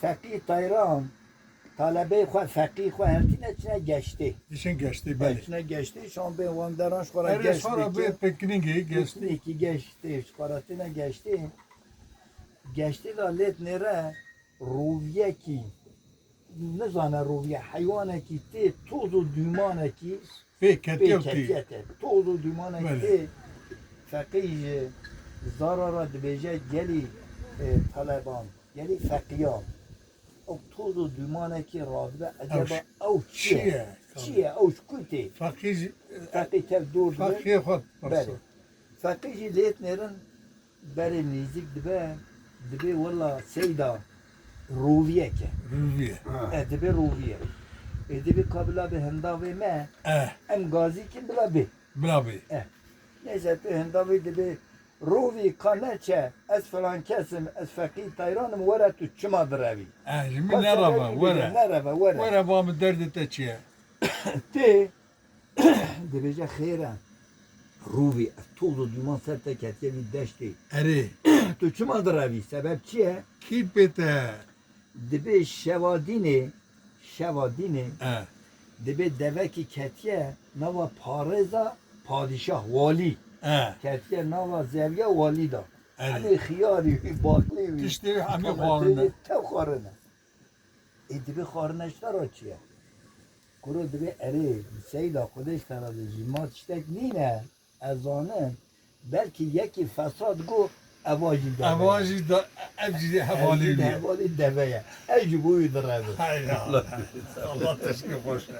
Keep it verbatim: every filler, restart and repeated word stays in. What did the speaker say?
Feqî Tayran, talebeyê xwe, feqî xwe hertîne çine geştê. Diçin geştê, belê. Çine geştê, şan bên wan deran ji xwe re Erê geşt şora bê bike. Piknîkê, geştê. Piknîkî geştê, ji xwe re tîne geştê. Geştê de lêt nêre roviyekî, nizane roviye, heywanekî tê toz û dûmanekî Pê pê ketiye û tê. Ketiye te. Toz û dûmanek Belê. Tê. Feqî ji zara re dibêje gelî, e, taleban, gelî feqiyan. Ew toz û dûmanekî radibe, Ew eceba ş-, ew çi çi ye? Ye? Çi ye? Ew ji ku tê? Feqî jî, Feqî tev dor dibe. Feqiyê xwe Belê. Pirso. Feqî jî lêt nêrin, berê nêzîk dibe, dibê wela seyda roviyek e. Roviye. Ha. E, dibê roviye. E, dibê ka bila bi hindavê me, Eh. Em gazî kin bila bê. Bila bê. Eh. Neyse tu hindavê dibê rovî ka neçe, ez filan kesim, ez feqî tayranim, were tu çima direvî? Eh, ji min Ka nereve, sebebî bide, were. Nereve, were. Were ba min derdê te çi ye? Tê Dibêje, xêr e, rovî, ev toz û dûman ser te ketiye vî deştê. Erê. Tu çima direvî? Sebeb çi ye? Kî pê te? Dibê şeva dînê, şeva dînê, E. Dibê devekî ketiye nava parêza padîşah, walî. E. Ketiye nava zeviya walî da. Erê. Hemê xiyarî wî, baqlê wî, Tiştê wî hemê tomatê xwarine. Wî tev xwarine. Ê, dibê xwarine ji te re çi ye? Kuro dibê, erê, Seyda, Xwedê ji te re be, ji ma tiştek nîne, ez zanim, belkî yekî fesad got, eva jî deve ye. Eva jî da, ev jî Ev hevalê jî wî ye. Hevalê deve ye. Ez ji bo wî direvim. Hay Allah. Allah teşkil xweş e.